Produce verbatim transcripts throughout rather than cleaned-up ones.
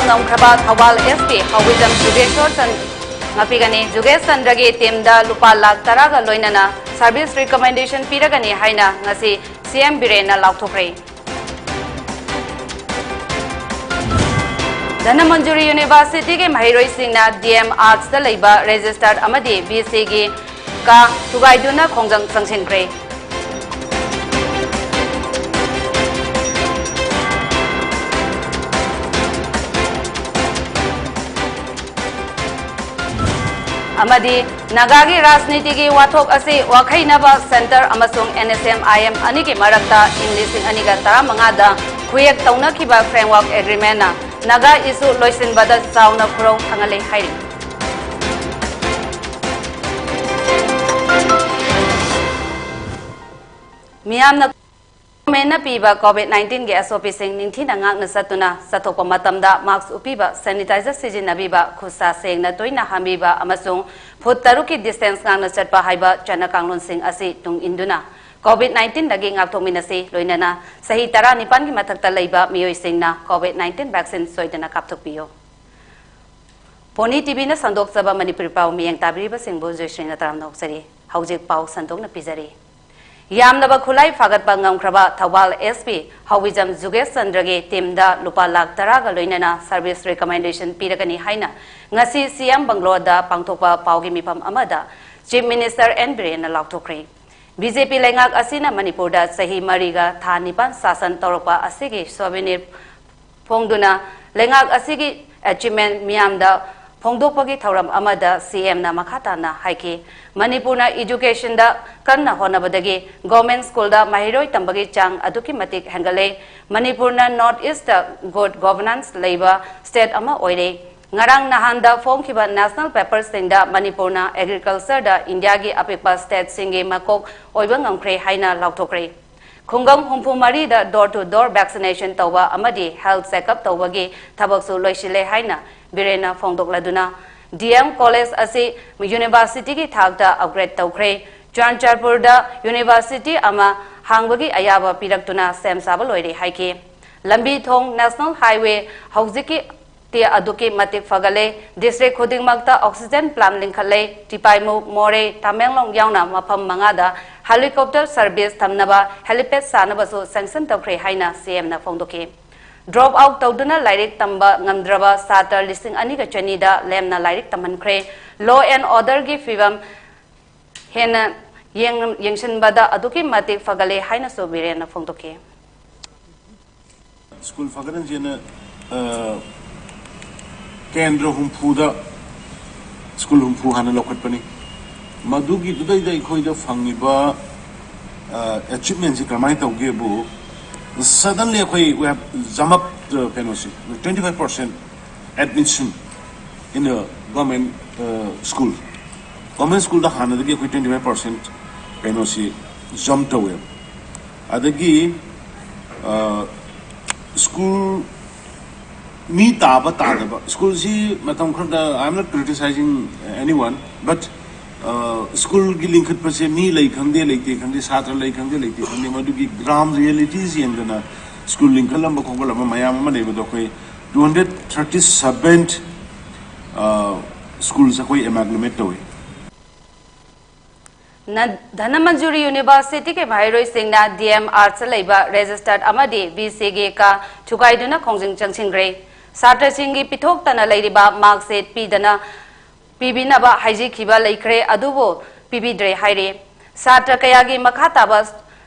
ꯉꯝꯈ꯭ꯔꯕ Thoubal SP ꯍꯧꯕꯤꯖꯝ Jugeshor ꯆꯟ-, ꯉꯥꯛꯄꯤꯒꯅꯤ꯫ ꯖꯨꯒꯦꯁ ꯆꯟꯗ꯭ꯔꯒꯤ teamꯗ ꯂꯨꯄꯥ ꯂꯥꯈ ꯇꯔꯥꯒ ꯂꯣꯏꯅꯅ service recommendation ꯄꯤꯔꯒꯅꯤ ꯍꯥꯏꯅ ꯉꯁꯤ CM ꯕꯤꯔꯦꯟꯅ ꯂꯥꯎꯊꯣꯛꯈ꯭ꯔꯦ꯫ ꯙꯅꯃꯟꯖꯨꯔꯤ Universityꯒꯤ ꯃꯍꯩꯔꯣꯏꯁꯤꯡꯅ DM Artsꯇ ꯂꯩꯕ registered ꯑꯃꯗꯤ BCꯒꯤ ꯀꯥ ꯊꯨꯒꯥꯏꯗꯨꯅ ꯈꯣꯡꯖꯪ ꯆꯪꯁꯤꯟꯈ꯭ꯔꯦ꯫ ꯑꯃꯗꯤ ꯅꯥꯒꯥꯒꯤ ꯔꯥꯖꯅꯤꯇꯤꯒꯤ ꯋꯥꯊꯣꯛ ꯑꯁꯤ ꯋꯥꯈꯩꯅꯕ Centre ꯑꯃꯁꯨꯡ NSM-IM ꯑꯅꯤꯒꯤ ꯃꯔꯛꯇ ꯏꯪ ꯂꯤꯁꯤꯡ ꯑꯅꯤꯒ ꯇꯔꯥꯃꯉꯥꯗ ꯈꯨꯌꯦꯛ ꯇꯧꯅꯈꯤꯕ Framework Agreementꯅ ꯅꯥꯒꯥ issue ꯂꯣꯏꯁꯤꯟꯕꯗ ꯆꯥꯎꯅ ꯈꯨꯔꯧ ꯊꯥꯡꯍꯜꯂꯦ ꯍꯥꯏꯔꯤ꯫ ꯃꯤꯌꯥꯝꯅ governmentꯅ ꯄꯤꯕ COVID nineteenꯒꯤ SOPꯁꯤꯡ ꯅꯤꯡꯊꯤꯅ ꯉꯥꯛꯅ ꯆꯠꯇꯨꯅ ꯆꯠꯊꯣꯛꯄ ꯃꯇꯝꯗ mask ꯎꯞꯄꯤꯕ, sanitizer ꯁꯤꯖꯤꯟꯅꯕꯤꯕ, ꯈꯨꯠ ꯁꯥ ꯁꯦꯡꯅ ꯇꯣꯏꯅ ꯍꯥꯝꯕꯤꯕ ꯑꯃꯁꯨꯡ foot ꯇꯔꯨꯛꯀꯤ distance ꯉꯥꯛꯅ ꯆꯠꯄ ꯍꯥꯏꯕ ꯆꯠꯅ ꯀꯥꯡꯂꯣꯟꯁꯤꯡ ꯑꯁꯤ ꯇꯨꯡ ꯏꯟꯗꯨꯅ COVID nineteenꯗꯒꯤ ꯉꯥꯛꯊꯣꯛꯃꯤꯟꯅꯁꯤ꯫ ꯂꯣꯏꯅꯅ ꯆꯍꯤ ꯇꯔꯥꯅꯤꯄꯥꯟꯒꯤ ꯃꯊꯛꯇ ꯂꯩꯕ ꯃꯤꯑꯣꯏꯁꯤꯡꯅ COVID nineteen vaccine ꯁꯣꯏꯗꯅ ꯀꯥꯞꯊꯣꯛꯄꯤꯌꯨ꯫ Pony TVꯅ ꯁꯟꯗꯣꯛꯆꯕ ꯃꯅꯤꯄꯨꯔꯤ ꯄꯥꯎ ꯃꯤꯠꯌꯦꯡ ꯇꯥꯕꯤꯔꯤꯕꯁꯤꯡꯕꯨ ꯖꯣꯏꯁ꯭ꯔꯤꯅ ꯇꯔꯥꯝꯅ ꯑꯣꯛꯆꯔꯤ꯫ ꯍꯧꯖꯤꯛ ꯄꯥꯎ ꯁꯟꯗꯣꯛꯅ ꯄꯤꯖꯔꯤ꯫ ꯌꯥꯝꯂꯕ ꯈꯨꯠꯂꯥꯏ ꯐꯥꯒꯠꯄ ꯉꯝꯈ꯭ꯔꯕ ꯊꯧꯕꯥꯜ SP ꯍꯧꯕꯤꯖꯝ ꯖꯨꯒꯦꯁ ꯆꯟꯗ꯭ꯔꯒꯤ teamꯗ ꯂꯨꯄꯥ ꯂꯥꯈ ꯇꯔꯥꯒ ꯂꯣꯏꯅꯅ service recommendation ꯄꯤꯔꯒꯅꯤ ꯍꯥꯏꯅ ꯉꯁꯤ CM ꯕꯪꯒ꯭ꯂꯣꯗ ꯄꯥꯡꯊꯣꯛꯄ ꯄꯥꯎꯒꯤ ꯃꯤꯐꯝ ꯑꯃꯗ Chief Minister N ꯕꯤꯔꯦꯟꯅ ꯂꯥꯎꯊꯣꯛꯈ꯭ꯔꯦ꯫ BJP ꯂꯩꯉꯥꯛ ꯑꯁꯤꯅ ꯃꯅꯤꯄꯨꯔꯗ ꯆꯍꯤ ꯃꯔꯤꯒ ꯊꯥ ꯅꯤꯄꯥꯟ ꯁꯥꯁꯟ ꯇꯧꯔꯛꯄ ꯑꯁꯤꯒꯤ souvenir ꯐꯣꯡꯗꯨꯅ ꯂꯩꯉꯥꯛ ꯑꯁꯤꯒꯤ achievement ꯃꯤꯌꯥꯝꯗ ꯐꯣꯡꯗꯣꯛꯄꯒꯤ ꯊꯧꯔꯝ ꯑꯃꯗ CMꯅ ꯃꯈꯥ ꯇꯥꯅ ꯍꯥꯏꯈꯤ, ꯃꯅꯤꯄꯨꯔꯅ educationꯗ ꯀꯟꯅ ꯍꯣꯠꯅꯕꯗꯒꯤ government schoolꯗ ꯃꯍꯩꯔꯣꯏ ꯇꯝꯕꯒꯤ ꯆꯥꯡ ꯑꯗꯨꯛꯀꯤ ꯃꯇꯤꯛ ꯍꯦꯟꯒꯠꯂꯦ꯫ ꯃꯅꯤꯄꯨꯔꯅ North Eastta good governance ꯂꯩꯕ state ꯑꯃ ꯑꯣꯏꯔꯦ꯫ ꯉꯔꯥꯡ ꯅꯍꯥꯟꯗ ꯐꯣꯡꯈꯤꯕ national paperꯁꯤꯡꯗ ꯃꯅꯤꯄꯨꯔꯅ agricultureꯗ ꯏꯟꯗꯤꯌꯥꯒꯤ ꯑꯄꯤꯛꯄ stateꯁꯤꯡꯒꯤ ꯃꯀꯣꯛ ꯑꯣꯏꯕ ꯉꯝꯈ꯭ꯔꯦ ꯍꯥꯏꯅ ꯂꯥꯎꯊꯣꯛꯈ꯭ꯔꯦ꯫ ꯈꯨꯡꯒꯪ ꯍꯨꯝꯐꯨ ꯃꯔꯤꯗ door to door vaccination ꯇꯧꯕ ꯑꯃꯗꯤ health checkup ꯇꯧꯕꯒꯤ ꯊꯕꯛꯁꯨ ꯂꯣꯏꯁꯤꯜꯂꯦ ꯍꯥꯏꯅ ꯕꯤꯔꯦꯟꯅ ꯐꯣꯡꯗꯣꯛꯂꯗꯨꯅ, DM College ꯑꯁꯤ universityꯒꯤ ꯊꯥꯛꯇ upgrade ꯇꯧꯈ꯭ꯔꯦ꯫ ꯆꯨꯔꯥꯆꯥꯟꯄꯨꯔꯗ university ꯑꯃ ꯍꯥꯡꯕꯒꯤ ꯑꯌꯥꯕ ꯄꯤꯔꯛꯇꯨꯅ ꯁꯦꯝ ꯁꯥꯕ ꯂꯣꯏꯔꯦ ꯍꯥꯏꯈꯤ꯫ ꯂꯝꯕꯤ ꯊꯣꯡ, national highway ꯍꯧꯖꯤꯛꯀꯤ ꯇꯤ ꯑꯗꯨꯛꯀꯤ ꯃꯇꯤꯛ ꯐꯒꯠꯂꯦ꯫ ꯗꯤꯁꯇ꯭ꯔꯤꯛ ꯈꯨꯗꯤꯡꯃꯛꯇ ꯑꯣꯛꯁꯤꯖꯦꯟ ꯄ꯭ꯂꯥꯟ ꯂꯤꯡꯈꯠꯂꯦ꯫ ꯇꯤꯄꯥꯏꯃꯨ, ꯃꯣꯔꯦ, ꯇꯃꯦꯡꯂꯣꯡ ꯌꯥꯎꯅ ꯃꯐꯝ ꯃꯉꯥꯗ ꯍꯦꯂꯤꯀꯣꯞꯇꯔ ꯁꯔꯚꯤꯁ ꯊꯝꯅꯕ ꯍꯦꯂꯤꯄꯦꯗ ꯁꯥꯅꯕꯁꯨ ꯁꯦꯡꯁꯟ ꯇꯧꯈ꯭ꯔꯦ ꯍꯥꯏꯅ ꯁꯤ ꯑꯦꯝꯅ ꯐꯣꯡꯗꯣꯛꯈꯤ꯫ ꯗ꯭ꯔꯣꯞ ꯑꯥꯎꯠ ꯇꯧꯗꯨꯅ ꯂꯥꯏꯔꯤꯛ ꯇꯝꯕ ꯉꯝꯗ꯭ꯔꯕ ꯁꯥꯇ꯭ꯔ ꯂꯤꯁꯤꯡ ꯑꯅꯤꯒ ꯆꯅꯤꯗ ꯂꯦꯝꯅ ꯂꯥꯏꯔꯤꯛ ꯇꯝꯍꯟꯈ꯭ꯔꯦ꯫ ꯂꯣ ꯑꯦꯟ ꯑꯣꯔꯗꯔꯒꯤ ꯐꯤꯕꯝ ꯍꯦꯟꯅ ꯌꯦꯡ-, ꯌꯦꯡꯁꯤꯟꯕꯗ ꯑꯗꯨꯛꯀꯤ ꯃꯇꯤꯛ ꯐꯒꯠꯂꯦ ꯍꯥꯏꯅꯁꯨ ꯕꯤꯔꯦꯟꯅ ꯐꯣꯡꯗꯣꯛꯈꯤ꯫ ꯁ꯭ꯀꯨꯜ ꯐꯒꯠꯍꯟꯁꯦꯅ, ꯑ, ꯀꯦꯟꯗ꯭ꯔ ꯍꯨꯝꯐꯨꯗ ꯁ꯭ꯀꯨꯜ ꯍꯨꯝꯐꯨ ꯍꯥꯟꯅ ꯂꯧꯈꯠꯄꯅꯤ꯫ ꯃꯗꯨꯒꯤꯗꯨꯗꯩꯗ ꯑꯩꯈꯣꯏꯗ ꯐꯪꯉꯤꯕ, ꯑ, ꯑꯦꯆꯤꯞꯃꯦꯟꯁꯤ ꯀꯔꯝꯍꯥꯏꯅ ꯇꯧꯒꯦꯕꯨ, suddenly ꯑꯩꯈꯣꯏ we have jump up, ꯑ, ꯀꯩꯅꯣꯁꯤ, twenty five percent admission in a government, ꯑ, school꯫ Government ꯁ꯭ꯀꯨꯜꯗ ꯍꯥꯟꯅꯗꯒꯤ ꯑꯩꯈꯣꯏ twenty five percent ꯀꯩꯅꯣꯁꯤ ꯖꯝꯞ ꯇꯧꯋꯦꯕ꯫ ꯑꯗꯒꯤ, ꯑ, ꯁ꯭ꯀꯨꯜ ꯃꯤ ꯇꯥꯕ ꯇꯥꯗꯕ, ꯁ꯭ꯀꯨꯜꯁꯤ ꯃꯇꯝ ꯈꯔꯗ, I am not criticizing anyone, but, ꯑ, ꯁ꯭ꯀꯨꯜꯒꯤ ꯂꯤꯡꯈꯠꯄꯁꯦ ꯃꯤ ꯂꯩ ꯈꯪꯗꯦ, ꯂꯩꯇꯦ ꯈꯪꯗꯦ, ꯁꯥꯇ꯭ꯔ ꯂꯩ ꯈꯪꯗꯦ, ꯂꯩꯇꯦ ꯈꯪꯗꯦ, ꯃꯗꯨꯒꯤ ꯒ꯭ꯔꯥꯎꯟ ꯔꯤꯌꯦꯂꯤꯇꯤꯁ ꯌꯦꯡꯗꯅ ꯁ꯭ꯀꯨꯜ ꯂꯤꯡꯈꯠꯂꯝꯕ ꯈꯣꯀꯠꯂꯝꯕ ꯃꯌꯥꯝ ꯑꯃ ꯂꯩꯕꯗꯣ ꯑꯩꯈꯣꯏ two hundred thirty seven, ꯑ, ꯁ꯭ꯀꯨꯜꯁꯦ ꯑꯩꯈꯣꯏ ꯑꯦꯃꯥꯜꯒꯃꯦꯠ ꯇꯧꯋꯤ꯫ ꯅ-, ꯙꯅꯃꯟꯖꯨꯔꯤ ꯌꯨꯅꯤꯚꯔꯁꯤꯇꯤꯒꯤ ꯃꯍꯩꯔꯣꯏꯁꯤꯡꯅ ꯗꯤ ꯑꯦꯝ ꯑꯥꯔꯠꯁꯇ ꯂꯩꯕ ꯔꯦꯖꯤꯁꯇꯔꯠ ꯑꯃꯗꯤ ꯕꯤ ꯁꯤꯒꯤ ꯀꯥ ꯊꯨꯒꯥꯏꯗꯨꯅ ꯈꯣꯡꯖꯪ ꯆꯪꯁꯤꯟꯈ꯭ꯔꯦ꯫ ꯁꯥꯇ꯭ꯔꯁꯤꯡꯒꯤ ꯄꯤꯊꯣꯛꯇꯅ ꯂꯩꯔꯤꯕ ꯃꯥꯔꯛꯁꯤꯠ ꯄꯤꯗꯅ ꯄꯤꯕꯤꯅꯕ ꯍꯥꯏꯖꯈꯤꯕ ꯂꯩꯈ꯭ꯔꯦ, ꯑꯗꯨꯕꯨ ꯄꯤꯕꯤꯗ꯭ꯔꯦ ꯍꯥꯏꯔꯤ꯫ ꯁꯥꯇ꯭ꯔ ꯀꯌꯥꯒꯤ ꯃꯈꯥ ꯇꯥꯕ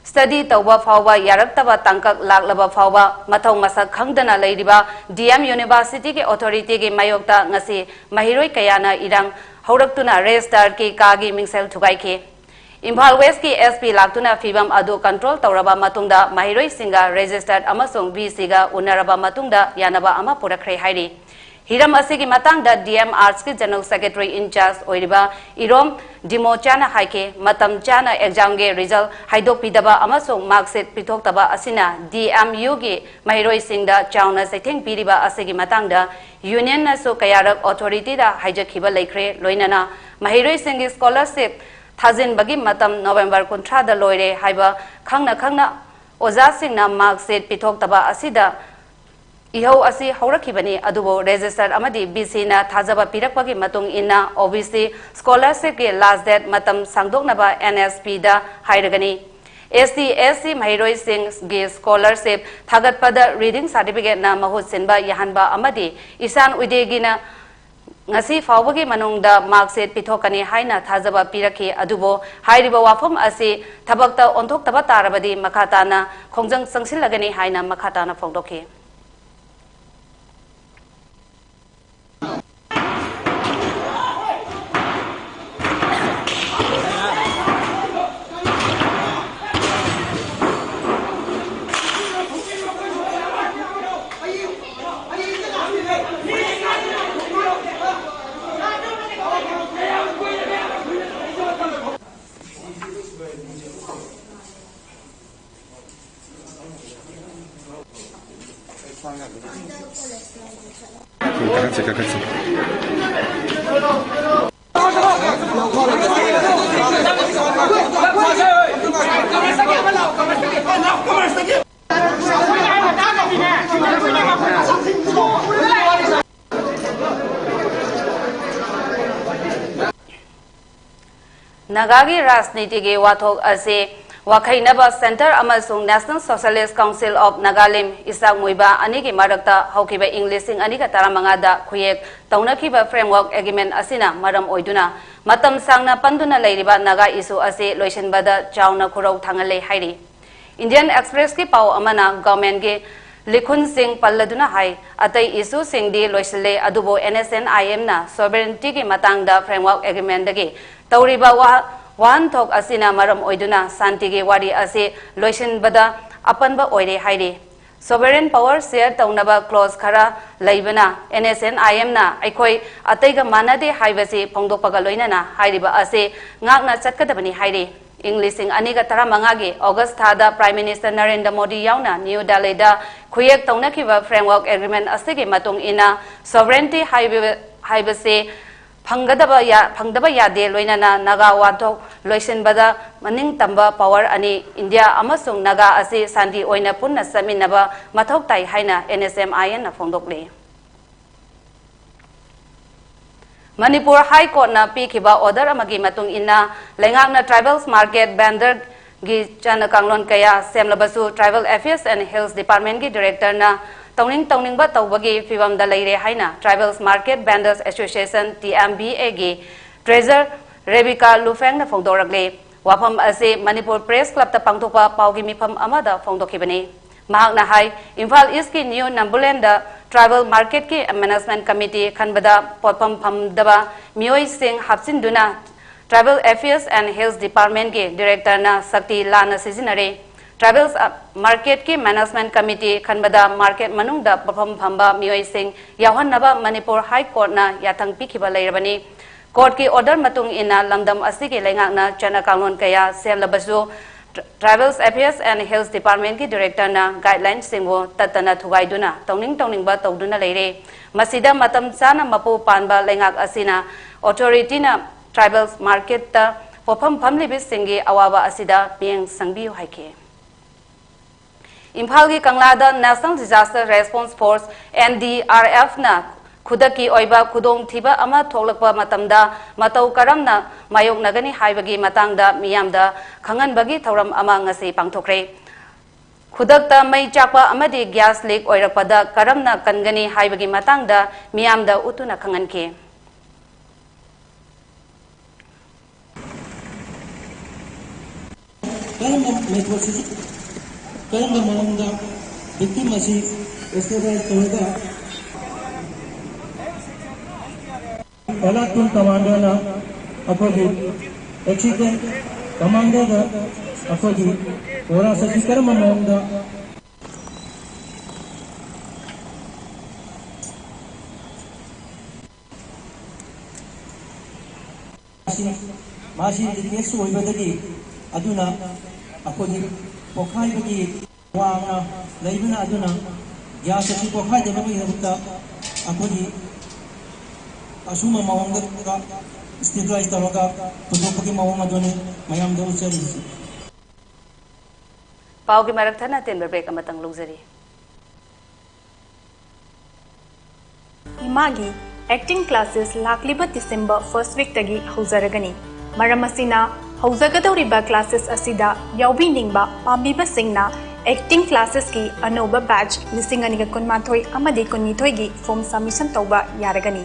ꯁ꯭ꯇꯗꯤ ꯇꯧꯕ ꯐꯥꯎꯕ ꯌꯥꯔꯛꯇꯕ ꯇꯥꯡꯀꯛ ꯂꯥꯛꯂꯕ ꯐꯥꯎꯕ ꯃꯊꯧ ꯃꯁꯛ ꯈꯪꯗꯅ ꯂꯩꯔꯤꯕ ꯗꯤ ꯑꯦꯝ ꯌꯨꯅꯤꯚꯔꯁꯤꯇꯤꯒꯤ ꯑꯣꯊꯣꯔꯤꯇꯤꯒꯤ ꯃꯥꯌꯣꯛꯇ ꯉꯁꯤ ꯃꯍꯩꯔꯣꯏ ꯀꯌꯥꯅ ꯏꯔꯥꯡ ꯍꯧꯔꯛꯇꯨꯅ ꯔꯦꯖꯤꯁꯇ꯭ꯔꯥꯔꯒꯤ ꯀꯥꯒꯤ ꯃꯤꯡꯁꯦꯜ ꯊꯨꯒꯥꯏꯈꯤ꯫ ꯏꯝꯐꯥꯜ ꯋꯦꯁꯀꯤ ꯑꯦꯁ ꯄꯤ ꯂꯥꯛꯇꯨꯅ ꯐꯤꯕꯝ ꯑꯗꯨ ꯀꯟꯇ꯭ꯔꯣꯜ ꯇꯧꯔꯕ ꯃꯇꯨꯡꯗ ꯃꯍꯩꯔꯣꯏꯁꯤꯡꯒ ꯔꯦꯖꯤꯁꯇ꯭ꯔꯥꯔ ꯑꯃꯁꯨꯡ ꯚꯤ ꯁꯤꯒ ꯎꯅꯔꯕ ꯃꯇꯨꯡꯗ ꯌꯥꯅꯕ ꯑꯃ ꯄꯨꯔꯛꯈ꯭ꯔꯦ ꯍꯥꯏꯔꯤ꯫ ꯍꯤꯔꯝ ꯑꯁꯤꯒꯤ ꯃꯇꯥꯡꯗ ꯗꯤ ꯑꯦꯝ ꯑꯥꯔꯠꯁꯀꯤ ꯖꯦꯅꯔꯦꯜ ꯁꯦꯀ꯭ꯔꯦꯇꯔꯤ ꯏꯟꯆꯥꯔꯖ ꯑꯣꯏꯔꯤꯕ ꯏꯔꯣꯝ ꯗꯤꯃꯣꯆꯥꯅ ꯍꯥꯏꯈꯤ, ꯃꯇꯝ ꯆꯥꯅ ꯑꯦꯛꯖꯥꯝꯒꯤ ꯔꯤꯖꯜ ꯍꯥꯏꯗꯣꯛꯄꯤꯗꯕ ꯑꯃꯁꯨꯡ ꯃꯥꯔꯛꯁꯤꯠ ꯄꯤꯊꯣꯛꯇꯕ ꯑꯁꯤꯅ ꯗꯤ ꯑꯦꯝ ꯌꯨꯒꯤ ꯃꯍꯩꯔꯣꯏꯁꯤꯡꯗ ꯆꯥꯎꯅ ꯆꯩꯊꯦꯡ ꯄꯤꯔꯤꯕ ꯑꯁꯤꯒꯤ ꯃꯇꯥꯡꯗ ꯌꯨꯅꯤꯌꯟꯅꯁꯨ ꯀꯌꯥꯔꯛ ꯑꯣꯊꯣꯔꯤꯇꯤꯗ ꯍꯥꯏꯖꯈꯤꯕ ꯂꯩꯈ꯭ꯔꯦ꯫ ꯂꯣꯏꯅꯅ ꯃꯍꯩꯔꯣꯏꯁꯤꯡꯒꯤ ꯁ꯭ꯀꯣꯂꯔꯁꯤꯞ ꯊꯥꯖꯤꯟꯕꯒꯤ ꯃꯇꯝ ꯅꯣꯕꯦꯝꯕꯔ ꯀꯨꯟꯊ꯭ꯔꯥꯗ ꯂꯣꯏꯔꯦ ꯍꯥꯏꯕ ꯈꯪꯅ ꯈꯪꯅ ꯑꯣꯖꯥꯁꯤꯡꯅ ꯃꯥꯔꯛꯁꯤꯠ ꯄꯤꯊꯣꯛꯇꯕ ꯑꯁꯤꯗ ꯏꯍꯧ ꯑꯁꯤ ꯍꯧꯔꯛꯈꯤꯕꯅꯤ, ꯑꯗꯨꯕꯨ ꯔꯦꯖꯤꯁꯇꯔ ꯑꯃꯗꯤ ꯕꯤ ꯁꯤꯅ ꯊꯥꯖꯕ ꯄꯤꯔꯛꯄꯒꯤ ꯃꯇꯨꯡ ꯏꯟꯅ ꯑꯣ ꯕꯤ ꯁꯤ ꯁ꯭ꯀꯣꯂꯔꯁꯤꯞꯀꯤ ꯂꯥꯁ ꯗꯦꯠ ꯃꯇꯝ ꯁꯥꯡꯗꯣꯛꯅꯕ ꯑꯦꯟ ꯑꯦꯁ ꯄꯤꯗ ꯍꯥꯏꯔꯒꯅꯤ꯫ ꯑꯦꯁ ꯇꯤ, ꯑꯦꯁ ꯁꯤ ꯃꯍꯩꯔꯣꯏꯁꯤꯡꯒꯤ ꯁ꯭ꯀꯣꯂꯔꯁꯤꯞ ꯊꯥꯒꯠꯄꯗ ꯔꯤꯗꯤꯡ ꯁꯥꯔꯇꯤꯐꯤꯀꯦꯠꯅ ꯃꯍꯨꯠ ꯁꯤꯟꯕ ꯌꯥꯍꯟꯕ ꯑꯃꯗꯤ ꯏꯁꯥꯟ ꯎꯗꯦꯒꯤꯅ ꯉꯁꯤ ꯐꯥꯎꯕꯒꯤ ꯃꯅꯨꯡꯗ ꯃꯥꯔꯛꯁꯤꯠ ꯄꯤꯊꯣꯛꯀꯅꯤ ꯍꯥꯏꯅ ꯊꯥꯖꯕ ꯄꯤꯔꯛꯈꯤ꯫ ꯑꯗꯨꯕꯨ ꯍꯥꯏꯔꯤꯕ ꯋꯥꯐꯝ ꯑꯁꯤ ꯊꯕꯛꯇ ꯑꯣꯟꯊꯣꯛꯇꯕ ꯇꯥꯔꯕꯗꯤ ꯃꯈꯥ ꯇꯥꯅ ꯈꯣꯡꯖꯪ ꯆꯪꯁꯤꯜꯂꯒꯅꯤ ꯍꯥꯏꯅ ꯃꯈꯥ ꯇꯥꯅ ꯐꯣꯡꯗꯣꯛꯈꯤ꯫ ꯅꯥꯒꯥꯒꯤ ꯔꯥꯖꯅꯤꯇꯤꯒꯤ ꯋꯥꯊꯣꯛ ꯑꯁꯤ ꯋꯥꯈꯩꯅꯕ ꯁꯦꯟꯇꯔ ꯑꯃꯁꯨꯡ National Socialist Council of Nagalim, Isak Muivah ꯑꯅꯤꯒꯤ ꯃꯔꯛꯇ ꯍꯧꯈꯤꯕ ꯏꯪ ꯂꯤꯁꯤꯡ ꯑꯅꯤꯒ ꯇꯔꯥꯃꯉꯥꯗ ꯈꯨꯌꯦꯛ ꯇꯧꯅꯈꯤꯕ Framework Agreement ꯑꯁꯤꯅ ꯃꯔꯝ ꯑꯣꯏꯗꯨꯅ ꯃꯇꯝ ꯁꯥꯡꯅ ꯄꯟꯗꯨꯅ ꯂꯩꯔꯤꯕ ꯅꯥꯒꯥ ꯏꯁꯨ ꯑꯁꯤ ꯂꯣꯏꯁꯤꯟꯕꯗ ꯆꯥꯎꯅ ꯈꯨꯔꯧ ꯊꯥꯡꯍꯜꯂꯦ ꯍꯥꯏꯔꯤ꯫ Indian Expressꯀꯤ ꯄꯥꯎ ꯑꯃꯅ ꯒꯚꯔꯟꯃꯦꯟꯠꯀꯤ ꯂꯤꯈꯨꯟꯁꯤꯡ ꯄꯜꯂꯗꯨꯅ ꯍꯥꯏ, ꯑꯇꯩ ꯏꯁꯨꯁꯤꯡꯗꯤ ꯂꯣꯏꯁꯤꯜꯂꯦ, ꯑꯗꯨꯕꯨ NSCN-IMꯅ sovereigntyꯒꯤ ꯃꯇꯥꯡꯗ Framework Agreementꯗꯒꯤ ꯇꯧꯔꯤꯕ ꯋꯥ-, ꯋꯥꯍꯟꯊꯣꯛ ꯑꯁꯤꯅ ꯃꯔꯝ ꯑꯣꯏꯗꯨꯅ ꯁꯥꯟꯇꯤꯒꯤ ꯋꯥꯔꯤ ꯑꯁꯤ ꯂꯣꯏꯁꯤꯟꯕꯗ ꯑꯄꯟꯕ ꯑꯣꯏꯔꯦ ꯍꯥꯏꯔꯤ꯫ Sovereign power share ꯇꯧꯅꯕ clause ꯈꯔ ꯂꯩꯕꯅ NSCN-IMꯅ ꯑꯩꯈꯣꯏ ꯑꯇꯩꯒ ꯃꯥꯟꯅꯗꯦ ꯍꯥꯏꯕꯁꯤ ꯐꯣꯡꯗꯣꯛꯄꯒ ꯂꯣꯏꯅꯅ ꯍꯥꯏꯔꯤꯕ ꯑꯁꯤ ꯉꯥꯛꯅ ꯆꯠꯀꯗꯕꯅꯤ ꯍꯥꯏꯔꯤ꯫ ꯏꯪ ꯂꯤꯁꯤꯡ ꯑꯅꯤꯒ ꯇꯔꯥꯃꯉꯥꯒꯤ August ꯊꯥꯗ Prime Minister ꯅꯔꯦꯟꯗ꯭ꯔ ꯃꯣꯗꯤ ꯌꯥꯎꯅ ꯅ꯭ꯌꯨ ꯗꯦꯜꯂꯤꯗ ꯈꯨꯌꯦꯛ ꯇꯧꯅꯈꯤꯕ Framework Agreement ꯑꯁꯤꯒꯤ ꯃꯇꯨꯡ ꯏꯟꯅ sovereignty ꯍꯥꯏꯕ-, ꯍꯥꯏꯕꯁꯤ ꯐꯪꯒꯗꯕ ꯌꯥ-, ꯐꯪꯗꯕ ꯌꯥꯗꯦ, ꯂꯣꯏꯅꯅ ꯅꯥꯒꯥ ꯋꯥꯊꯣꯛ ꯂꯣꯏꯁꯤꯟꯕꯗ ꯃꯅꯤꯡ ꯇꯝꯕ ꯄꯥꯋꯔ ꯑꯅꯤ, ꯏꯟꯗꯤꯌꯥ ꯑꯃꯁꯨꯡ ꯅꯥꯒꯥ ꯑꯁꯤ ꯁꯥꯟꯇꯤ ꯑꯣꯏꯅ ꯄꯨꯟꯅ ꯆꯠꯃꯤꯟꯅꯕ ꯃꯊꯧ ꯇꯥꯏ ꯍꯥꯏꯅ ꯑꯦꯟ ꯑꯦꯁ ꯑꯦꯝ ꯑꯥꯏ ꯑꯦꯟꯅ ꯐꯣꯡꯗꯣꯛꯂꯤ꯫ ꯃꯅꯤꯄꯨꯔ ꯍꯥꯏ ꯀꯣꯔꯠꯅ ꯄꯤꯈꯤꯕ ꯑꯣꯔꯗꯔ ꯑꯃꯒꯤ ꯃꯇꯨꯡ ꯏꯟꯅ ꯂꯩꯉꯥꯛꯅ ꯇ꯭ꯔꯥꯏꯕꯦꯜꯁ ꯃꯥꯔꯀꯦꯠ ꯚꯦꯟꯗꯔꯒꯤ ꯆꯠꯅ ꯀꯥꯡꯂꯣꯟ ꯀꯌꯥ ꯁꯦꯝꯂꯕꯁꯨ Tribal Affairs and Hills Departmentꯀꯤ Directorꯅ ꯇꯧꯅꯤꯡ ꯇꯧꯅꯤꯡꯕ ꯇꯧꯕꯒꯤ ꯐꯤꯕꯝꯗ ꯂꯩꯔꯦ ꯍꯥꯏꯅ Tribals Market Vendors Association, T M V ꯑꯦꯒꯤ Treasurer ꯔꯦꯕꯤꯀꯥ ꯂꯨꯐꯦꯡꯅ ꯐꯣꯡꯗꯣꯔꯛꯂꯤ꯫ ꯋꯥꯐꯝ ꯑꯁꯤ ꯃꯅꯤꯄꯨꯔ ꯄ꯭ꯔꯦꯁ ꯀ꯭ꯂꯕꯇ ꯄꯥꯡꯊꯣꯛꯄ ꯄꯥꯎꯒꯤ ꯃꯤꯐꯝ ꯑꯃꯗ ꯐꯣꯡꯗꯣꯛꯈꯤꯕꯅꯤ꯫ ꯃꯍꯥꯛꯅ ꯍꯥꯏ, ꯏꯝꯐꯥꯜ ꯏꯁꯀꯤ ꯅ꯭ꯌꯨ ꯅꯝꯕꯨꯂꯦꯟꯗ ꯇ꯭ꯔꯥꯏꯕꯦꯜ ꯃꯥꯔꯀꯦꯠꯀꯤ ꯃꯦꯅꯦꯖꯃꯦꯟꯠ ꯀꯃꯤꯇꯤ ꯈꯟꯕꯗ ꯄꯣꯠꯐꯝ ꯐꯝꯗꯕ ꯃꯤꯑꯣꯏꯁꯤꯡ ꯍꯥꯞꯆꯤꯟꯗꯨꯅ Tribal Affairs and Hills Departmentꯀꯤ Directorꯅ ꯁꯛꯇꯤ ꯂꯥꯟꯅ ꯁꯤꯖꯤꯟꯅꯔꯦ꯫ ꯇ꯭ꯔꯥꯏꯕꯦꯜꯁ ꯃꯥꯔꯀꯦꯠꯀꯤ ꯃꯦꯅꯦꯖꯃꯦꯟꯠ ꯀꯃꯤꯇꯤ ꯈꯟꯕꯗ ꯃꯥꯔꯀꯦꯠ ꯃꯅꯨꯡꯗ ꯄꯣꯠꯐꯝ ꯐꯝꯕ ꯃꯤꯑꯣꯏꯁꯤꯡ ꯌꯥꯎꯍꯟꯅꯕ ꯃꯅꯤꯄꯨꯔ ꯍꯥꯏ ꯀꯣꯔꯠꯅ ꯌꯥꯊꯪ ꯄꯤꯈꯤꯕ ꯂꯩꯔꯕꯅꯤ꯫ ꯀꯣꯔꯠꯀꯤ ꯑꯣꯔꯗꯔ ꯃꯇꯨꯡ ꯏꯟꯅ ꯂꯝꯗꯝ ꯑꯁꯤꯒꯤ ꯂꯩꯉꯥꯛꯅ ꯆꯠꯅ ꯀꯥꯡꯂꯣꯟ ꯀꯌꯥ ꯁꯦꯝꯂꯕꯁꯨ, Tri-, Tribals Affairs and Hills Departmentꯀꯤ Directorꯅ guidelinesꯁꯤꯡꯕꯨ ꯇꯠꯇꯅ ꯊꯨꯒꯥꯏꯗꯨꯅ ꯇꯧꯅꯤꯡ ꯇꯧꯅꯤꯡꯕ ꯇꯧꯗꯨꯅ ꯂꯩꯔꯦ꯫ ꯃꯁꯤꯗ ꯃꯇꯝ ꯆꯥꯅ ꯃꯄꯨ ꯄꯥꯟꯕ ꯂꯩꯉꯥꯛ ꯑꯁꯤꯅ, ꯑꯣꯊꯣꯔꯤꯇꯤꯅ ꯇ꯭ꯔꯥꯏꯕꯦꯜꯁ ꯃꯥꯔꯀꯦꯠꯇ ꯄꯣꯠꯐꯝ ꯐꯝꯂꯤꯕꯁꯤꯡꯒꯤ ꯑꯋꯥꯕ ꯑꯁꯤꯗ ꯃꯤꯠꯌꯦꯡ ꯆꯪꯕꯤꯌꯨ ꯍꯥꯏꯈꯤ꯫ ꯏꯝꯐꯥꯜꯒꯤ ꯀꯪꯂꯥꯗ National Disaster Response Force, NDRFꯅ ꯈꯨꯗꯛꯀꯤ ꯑꯣꯏꯕ ꯈꯨꯗꯣꯡꯊꯤꯕ ꯑꯃ ꯊꯣꯛꯂꯛꯄ ꯃꯇꯝꯗ ꯃꯇꯧ ꯀꯔꯝꯅ ꯃꯥꯌꯣꯛꯅꯒꯅꯤ ꯍꯥꯏꯕꯒꯤ ꯃꯇꯥꯡꯗ ꯃꯤꯌꯥꯝꯗ ꯈꯪꯍꯟꯕꯒꯤ ꯊꯧꯔꯝ ꯑꯃ ꯉꯁꯤ ꯄꯥꯡꯊꯣꯛꯈ꯭ꯔꯦ꯫ ꯈꯨꯗꯛꯇ ꯃꯩ ꯆꯥꯛꯄ ꯑꯃꯗꯤ gas leak ꯑꯣꯏꯔꯛꯄꯗ ꯀꯔꯝꯅ ꯀꯟꯒꯅꯤ ꯍꯥꯏꯕꯒꯤ ꯃꯇꯥꯡꯗ ꯃꯤꯌꯥꯝꯗ ꯎꯠꯇꯨꯅ ꯈꯪꯍꯟꯈꯤ꯫ ꯀꯔꯝꯕ methodꯁꯤꯡ, ꯀꯔꯝꯕ ꯃꯑꯣꯡꯗ victim ꯑꯁꯤ stabilize ꯇꯧꯔꯒ, ꯑꯦꯂꯥꯔꯠ ꯇꯤꯝ ꯀꯃꯥꯟꯗꯔꯅ ꯑꯩꯈꯣꯏꯒꯤ accident ꯀꯃꯥꯟꯗꯔꯗ ꯑꯩꯈꯣꯏꯒꯤ ꯋꯥꯔꯥꯁ ꯑꯁꯤ ꯀꯔꯝꯕ ꯃꯑꯣꯡꯗ ꯃꯁꯤ, ꯃꯁꯤ leakage ꯑꯣꯏꯕꯗꯒꯤ ꯑꯗꯨꯅ ꯑꯩꯈꯣꯏꯒꯤ ꯄꯣꯈꯥꯏꯕꯒꯤ ꯋꯥꯡꯅ ꯂꯩꯕꯅ ꯑꯗꯨꯅ gas ꯑꯁꯤ ꯄꯣꯈꯥꯏꯗꯅꯕꯒꯤꯗꯃꯛꯇ ꯑꯩꯈꯣꯏꯒꯤ ꯑꯁꯨꯝꯕ ꯃꯑꯣꯡꯗ ꯁ꯭ꯇꯤꯀꯔꯥꯏꯖ ꯇꯧꯔꯒ ꯄꯨꯊꯣꯛꯄꯒꯤ ꯃꯑꯣꯡ ꯑꯗꯨꯅꯤ ꯃꯌꯥꯝꯗ ꯎꯠꯆꯔꯤꯕꯁꯤ꯫ ꯄꯥꯎꯒꯤ ꯃꯔꯛ ꯊꯠꯅ ꯑꯇꯦꯟꯕ ꯕ꯭ꯔꯦꯛ ꯑꯃꯇꯪ ꯂꯧꯖꯔꯤ꯫ ꯏꯃꯥꯒꯤ ꯑꯦꯛꯇꯤꯡ ꯀ꯭ꯂꯥꯁꯦꯁ ꯂꯥꯛꯂꯤꯕ ꯗꯤꯁꯦꯝꯕꯔ ꯐꯥꯔꯁ ꯋꯤꯛꯇꯒꯤ ꯍꯧꯖꯔꯒꯅꯤ꯫ ꯃꯔꯝ ꯑꯁꯤꯅ, ꯍꯧꯖꯒꯗꯧꯔꯤꯕ ꯀ꯭ꯂꯥꯁꯦꯁ ꯑꯁꯤꯗ ꯌꯥꯎꯕꯤꯅꯤꯡꯕ ꯄꯥꯝꯕꯤꯕꯁꯤꯡꯅ ꯑꯦꯛꯇꯤꯡ ꯀ꯭ꯂꯥꯁꯦꯁꯀꯤ ꯑꯅꯧꯕ ꯕꯦꯆ ꯂꯤꯁꯤꯡ ꯑꯅꯤꯒ ꯀꯨꯟꯃꯥꯊꯣꯏ ꯑꯃꯗꯤ ꯀꯨꯟꯅꯤꯊꯣꯏꯒꯤ ꯐꯣꯔꯝ ꯁꯕꯃꯤꯁꯟ ꯇꯧꯕ ꯌꯥꯔꯒꯅꯤ꯫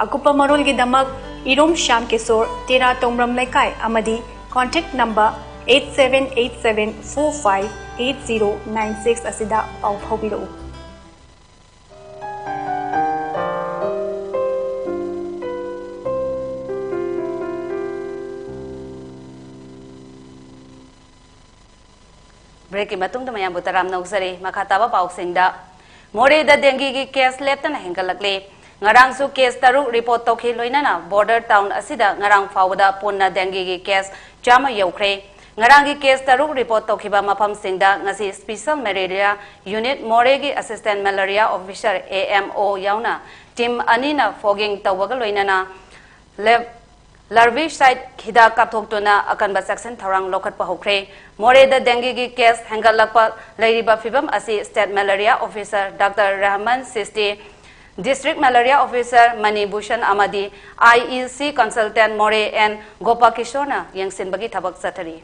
ꯑꯀꯨꯞꯄ ꯃꯔꯣꯜꯒꯤꯗꯃꯛ ꯏꯔꯣꯝ ꯁ꯭ꯌꯥꯝ ꯀꯤꯁꯣꯔ, ꯇꯦꯔꯥ ꯇꯣꯡꯕ꯭ꯔꯝ ꯂꯩꯀꯥꯏ ꯑꯃꯗꯤ contact number eight seven eight seven four five eight zero nine six ꯑꯁꯤꯗ ꯄꯥꯎ ꯐꯥꯎꯕꯤꯔꯛꯎ꯫ ꯕ꯭ꯔꯦꯛꯀꯤ ꯃꯇꯨꯡꯗ ꯃꯌꯥꯝꯕꯨ ꯇꯔꯥꯝꯅ ꯑꯣꯛꯆꯔꯤ꯫ ꯃꯈꯥ ꯇꯥꯕ ꯄꯥꯎꯁꯤꯡꯗ, ꯃꯣꯔꯦꯗ ꯗꯦꯡꯒꯤꯒꯤ ꯀꯦꯁ ꯂꯦꯞꯇꯅ ꯍꯦꯟꯒꯠꯂꯛꯂꯤ꯫ ꯉꯔꯥꯡꯁꯨ ꯀꯦꯁ ꯇꯔꯨꯛ ꯔꯤꯄꯣꯔꯠ ꯇꯧꯈꯤ, ꯂꯣꯏꯅꯅ ꯕꯣꯔꯗꯔ ꯇꯥꯎꯟ ꯑꯁꯤꯗ ꯉꯔꯥꯡ ꯐꯥꯎꯕꯗ ꯄꯨꯟꯅ ꯗꯦꯡꯒꯤꯒꯤ ꯀꯦꯁ ꯆꯥꯝꯃ ꯌꯧꯈ꯭ꯔꯦ꯫ ꯉꯔꯥꯡꯒꯤ ꯀꯦꯁ ꯇꯔꯨꯛ ꯔꯤꯄꯣꯔꯠ ꯇꯧꯈꯤꯕ ꯃꯐꯝꯁꯤꯡꯗ ꯉꯁꯤ ꯁ꯭ꯄꯤꯁꯦꯜ ꯃꯦꯂꯦꯔꯤꯌꯥ ꯌꯨꯅꯤꯠ ꯃꯣꯔꯦꯒꯤ assistant malaria officer, A M O, ꯌꯥꯎꯅ ꯇꯤꯝ ꯑꯅꯤꯅ ꯐꯣꯒꯤꯡ ꯇꯧꯕꯒ ꯂꯣꯏꯅꯅ ꯂꯦꯞ ꯂꯥꯔꯚꯤꯁꯥꯏꯗ ꯍꯤꯗꯥꯛ ꯀꯥꯞꯊꯣꯛꯇꯨꯅ ꯑꯀꯟꯕ ꯆꯦꯛꯁꯤꯟ ꯊꯧꯔꯥꯡ ꯂꯧꯈꯠꯄ ꯍꯧꯈ꯭ꯔꯦ꯫ ꯃꯣꯔꯦꯗ ꯗꯦꯡꯒꯤꯒꯤ ꯀꯦꯁ ꯍꯦꯟꯒꯠꯂꯛꯄ ꯂꯩꯔꯤꯕ ꯐꯤꯚꯝ ꯑꯁꯤ state malaria officer doctor Rahman Sisti, district malaria officer Mani Bhushan ꯑꯃꯗꯤ ꯑꯥꯏ ꯏ ꯁꯤ ꯀꯟꯁꯜꯇꯦꯟꯠ ꯃꯣꯔꯦ ꯑꯦꯟ ꯒꯣꯄꯥꯀꯤꯁꯣꯔꯅ ꯌꯦꯡꯁꯤꯟꯕꯒꯤ ꯊꯕꯛ ꯆꯠꯊꯔꯤ꯫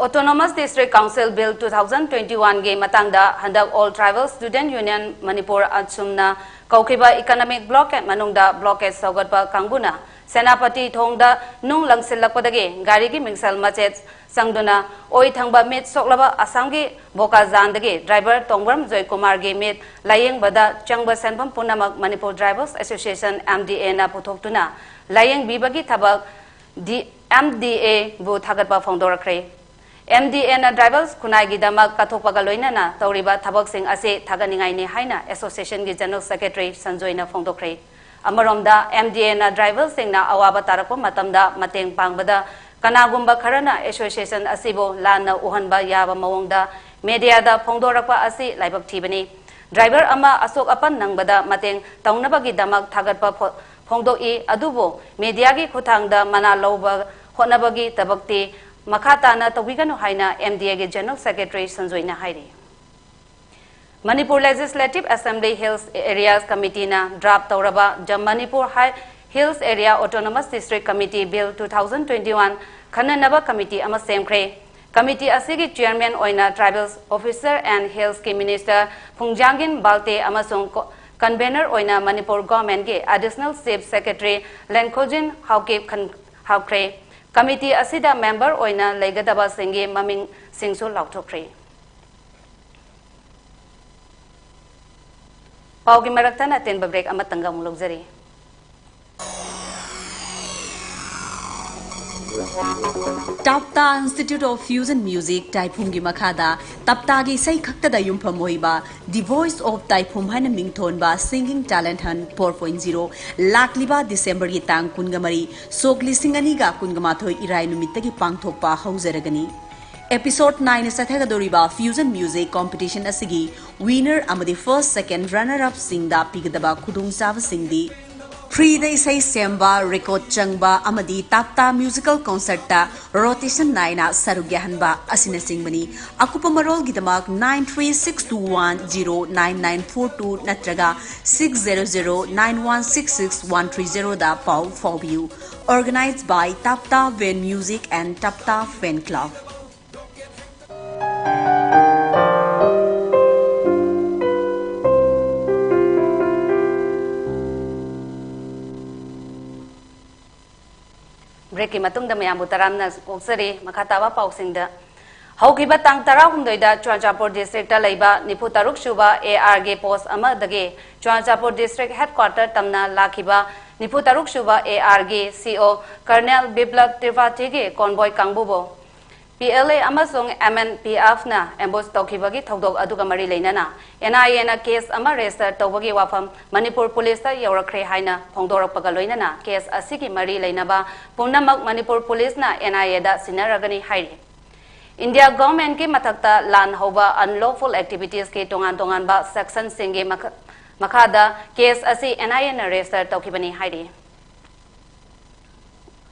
Autonomous District Council Bill two thousand twenty-one ꯒꯤ ꯃꯇꯥꯡꯗ ꯍꯟꯗꯛ All Tribal Student Union Manipur, ꯑꯁꯨꯝꯅ ꯀꯧꯈꯤꯕ economic blockade ꯃꯅꯨꯡꯗ blockade ꯁꯧꯒꯠꯄ ꯀꯥꯡꯕꯨꯅ ꯁꯦꯅꯥꯄꯇꯤ ꯊꯣꯡꯗ ꯅꯨꯡ ꯂꯪꯁꯤꯜꯂꯛꯄꯗꯒꯤ ꯒꯥꯔꯤꯒꯤ ꯃꯤꯡꯁꯦꯜ ꯃꯆꯦꯠ ꯆꯪꯗꯨꯅ ꯑꯣꯏ ꯊꯪꯕ ꯃꯤꯠ ꯁꯣꯛꯂꯕ ꯑꯁꯥꯝꯒꯤ ꯕꯣꯀꯥꯖꯥꯟꯗꯒꯤ ꯗ꯭ꯔꯥꯏꯚꯔ ꯇꯣꯡꯕ꯭ꯔꯝ ꯖꯣꯏꯀꯨꯃꯥꯔꯒꯤ ꯃꯤꯠ ꯂꯥꯌꯦꯡꯕꯗ ꯆꯪꯕ ꯁꯦꯟꯐꯝ ꯄꯨꯝꯅꯃꯛ Manipur Drivers Association, M D A, ꯅ ꯄꯨꯊꯣꯛꯇꯨꯅ ꯂꯥꯌꯦꯡꯕꯤꯕꯒꯤ ꯊꯕꯛ ꯗꯤ ꯑꯦꯝ ꯗꯤ ꯑꯦꯕꯨ ꯊꯥꯒꯠꯄ ꯐꯣꯡꯗꯣꯔꯛꯈ꯭ꯔꯦ꯫ ꯑꯦꯝ ꯗꯤ ꯑꯦꯅ ꯗ꯭ꯔꯥꯏꯚꯔꯁ ꯈꯨꯟꯅꯥꯏꯒꯤꯗꯃꯛ ꯀꯠꯊꯣꯛꯄꯒ ꯂꯣꯏꯅꯅ ꯇꯧꯔꯤꯕ ꯊꯕꯛꯁꯤꯡ ꯑꯁꯤ ꯊꯥꯒꯠꯅꯤꯡꯉꯥꯏꯅꯤ ꯍꯥꯏꯅ ꯑꯦꯁꯣꯁꯤꯌꯦꯁꯟꯒꯤ ꯖꯦꯅꯔꯦꯜ ꯁꯦꯀ꯭ꯔꯦꯇꯔꯤ ꯁꯟꯖꯣꯏꯅ ꯐꯣꯡꯗꯣꯛꯈ꯭ꯔꯦ꯫ ꯑꯃꯔꯣꯝꯗ, ꯑꯦꯝ ꯗꯤ ꯑꯦꯅ ꯗ꯭ꯔꯥꯏꯚꯔꯁꯤꯡꯅ ꯑꯋꯥꯕ ꯇꯥꯔꯛꯄ ꯃꯇꯝꯗ ꯃꯇꯦꯡ ꯄꯥꯡꯕꯗ ꯀꯅꯥꯒꯨꯝꯕ ꯈꯔꯅ association ꯑꯁꯤꯕꯨ ꯂꯥꯟꯅ ꯎꯍꯟꯕ ꯌꯥꯕ ꯃꯑꯣꯡꯗ mediaꯗ ꯐꯣꯡꯗꯣꯔꯛꯄ ꯑꯁꯤ ꯂꯥꯏꯕꯛ ꯊꯤꯕꯅꯤ꯫ Driver ꯑꯃ ꯑꯁꯣꯛ ꯑꯄꯟ ꯅꯪꯕꯗ ꯃꯇꯦꯡ ꯇꯧꯅꯕꯒꯤꯗꯃꯛ ꯊꯥꯒꯠꯄ ꯐꯣ-, ꯐꯣꯡꯗꯣꯛꯏ, ꯑꯗꯨꯕꯨ mediaꯒꯤ ꯈꯨꯠꯊꯥꯡꯗ ꯃꯅꯥ ꯂꯧꯕ ꯍꯣꯠꯅꯕꯒꯤ ꯊꯕꯛꯇꯤ ꯃꯈꯥ ꯇꯥꯅ ꯇꯧꯕꯤꯒꯅꯨ ꯍꯥꯏꯅ MDAꯒꯤ General Secretary ꯁꯟꯖꯣꯏꯅ ꯍꯥꯏꯔꯤ꯫ Manipur Legislative Assembly Hills Areas Committeeꯅ draft ꯇꯧꯔꯕ The Manipur Hi-, Hills Area Autonomous District Committee Bill two thousand twenty-one ꯈꯟꯅꯅꯕ committee ꯑꯃ ꯁꯦꯝꯈ꯭ꯔꯦ꯫ Committee ꯑꯁꯤꯒꯤ chairman ꯑꯣꯏꯅ Tribal Officer and Hillsꯀꯤ Minister ꯐꯨꯡꯖꯥꯡꯒꯤꯟ Valte ꯑꯃꯁꯨꯡ co-, convener ꯑꯣꯏꯅ Manipur Governmentꯀꯤ Additional Chief Secretary ꯂꯦꯟꯈꯣꯖꯤꯟ Haokip ꯈꯟ-, ꯍꯥꯞꯈ꯭ꯔꯦ꯫ Committee ꯑꯁꯤꯗ member ꯑꯣꯏꯅ ꯂꯩꯒꯗꯕꯁꯤꯡꯒꯤ ꯃꯃꯤꯡꯁꯤꯡꯁꯨ ꯂꯥꯎꯊꯣꯛꯈ꯭ꯔꯦ꯫ ꯄꯥꯎꯒꯤ ꯃꯔꯛꯇ ꯑꯇꯦꯟꯕ break ꯑꯃꯇꯪꯒ ꯑꯃꯨꯛ ꯂꯧꯖꯔꯤ꯫ ꯇꯥꯞꯇꯥ Institute of Fusion Music ꯇꯥꯏꯐꯨꯝꯒꯤ ꯃꯈꯥꯗ ꯇꯥꯞꯇꯥꯒꯤ ꯏꯁꯩ ꯈꯛꯇꯗ ꯌꯨꯝꯐꯝ ꯑꯣꯏꯕ The Voice of ꯇꯥꯏꯐꯨꯝ ꯍꯥꯏꯅ ꯃꯤꯡꯊꯣꯟꯕ Singing Talent Hunt four point zero ꯂꯥꯛꯂꯤꯕ Decemberꯒꯤ ꯇꯥꯡ ꯀꯨꯟꯒ ꯃꯔꯤ, ꯁꯣꯛ ꯂꯤꯁꯤꯡ ꯑꯅꯤꯒ ꯀꯨꯟꯒ ꯃꯥꯊꯣꯏ ꯏꯔꯥꯏ ꯅꯨꯃꯤꯠꯇꯒꯤ ꯄꯥꯡꯊꯣꯛꯄ ꯍꯧꯖꯔꯒꯅꯤ꯫ Episode nine ꯆꯠꯊꯒꯗꯧꯔꯤꯕ Fusion Music Competition ꯑꯁꯤꯒꯤ winner ꯑꯃꯗꯤ first, second, runner upꯁꯤꯡꯗ ꯄꯤꯒꯗꯕ ꯈꯨꯗꯣꯡꯆꯥꯕꯁꯤꯡꯗꯤ: Freeꯗ ꯏꯁꯩ ꯁꯦꯝꯕ, record ꯆꯪꯕ ꯑꯃꯗꯤ ꯇꯥꯞꯇꯥ Musical Concertꯇ rotation ꯅꯥꯏꯅ ꯁꯔꯨꯛ ꯌꯥꯍꯟꯕ ꯑꯁꯤꯅꯆꯤꯡꯕꯅꯤ꯫ ꯑꯀꯨꯞꯄ ꯃꯔꯣꯜꯒꯤꯗꯃꯛ nine three six two one zero nine nine four two ꯅꯠꯇ꯭ꯔꯒ six zero zero nine one six six one three zeroꯗ ꯄꯥꯎ ꯐꯥꯎꯕꯤꯌꯨ꯫ Organized by Tapta Van Music and Tapta Fan Club. Breakꯀꯤ ꯃꯇꯨꯡꯗ ꯃꯌꯥꯝꯕꯨ ꯇꯔꯥꯝꯅ ꯑꯣꯛꯆꯔꯤ꯫ ꯃꯈꯥ ꯇꯥꯕ ꯄꯥꯎꯁꯤꯡꯗ, ꯍꯧꯈꯤꯕ ꯇꯥꯡ ꯇꯔꯥꯍꯨꯝꯗꯣꯏꯗ ꯆꯨꯔꯥꯆꯥꯟꯄꯨꯔ districtꯇ ꯂꯩꯕ ꯅꯤꯐꯨ ꯇꯔꯨꯛ ꯁꯨꯕ ARꯒꯤ post ꯑꯃꯗꯒꯤ ꯆꯨꯔꯥꯆꯥꯟꯄꯨꯔ district headquarter ꯇꯝꯅ ꯂꯥꯛꯈꯤꯕ ꯅꯤꯐꯨ ꯇꯔꯨꯛ ꯁꯨꯕ ARꯒꯤ CO Colonel ꯕꯤꯄ꯭ꯂꯕ ꯇ꯭ꯔꯤꯄꯥꯊꯤꯒꯤ convoy ꯀꯥꯡꯕꯨꯕꯨ ꯄꯤ ꯑꯦꯜ ꯑꯦ ꯑꯃꯁꯨꯡ ꯑꯦꯝ ꯑꯦꯟ ꯄꯤ ꯑꯦꯐꯅ ambush ꯇꯧꯈꯤꯕꯒꯤ ꯊꯧꯗꯣꯛ ꯑꯗꯨꯒ ꯃꯔꯤ ꯂꯩꯅꯅ ꯑꯦꯟ ꯑꯥꯏ ꯑꯦꯅ case ꯑꯃ register ꯇꯧꯕꯒꯤ ꯋꯥꯐꯝ ꯃꯅꯤꯄꯨꯔ ꯄꯨꯂꯤꯁꯇ ꯌꯧꯔꯛꯈ꯭ꯔꯦ ꯍꯥꯏꯅ ꯐꯣꯡꯗꯣꯔꯛꯄꯒ ꯂꯣꯏꯅꯅ case ꯑꯁꯤꯒꯤ ꯃꯔꯤ ꯂꯩꯅꯕ ꯄꯨꯝꯅꯃꯛ ꯃꯅꯤꯄꯨꯔ ꯄꯨꯂꯤꯁꯅ ꯑꯦꯟ ꯑꯥꯏ ꯑꯦꯗ ꯁꯤꯟꯅꯔꯒꯅꯤ ꯍꯥꯏꯔꯤ꯫ ꯏꯟꯗꯤꯌꯥ ꯒꯚꯔꯟꯃꯦꯟꯠꯀꯤ ꯃꯊꯛꯇ ꯂꯥꯟ ꯍꯧꯕ unlawful activitiesꯀꯤ ꯇꯣꯉꯥꯟ ꯇꯣꯉꯥꯟꯕ sectionꯁꯤꯡꯒꯤ ꯃꯈ-, ꯃꯈꯥꯗ case ꯑꯁꯤ ꯑꯦꯟ ꯑꯥꯏ ꯑꯦꯅ register ꯇꯧꯈꯤꯕꯅꯤ ꯍꯥꯏꯔꯤ꯫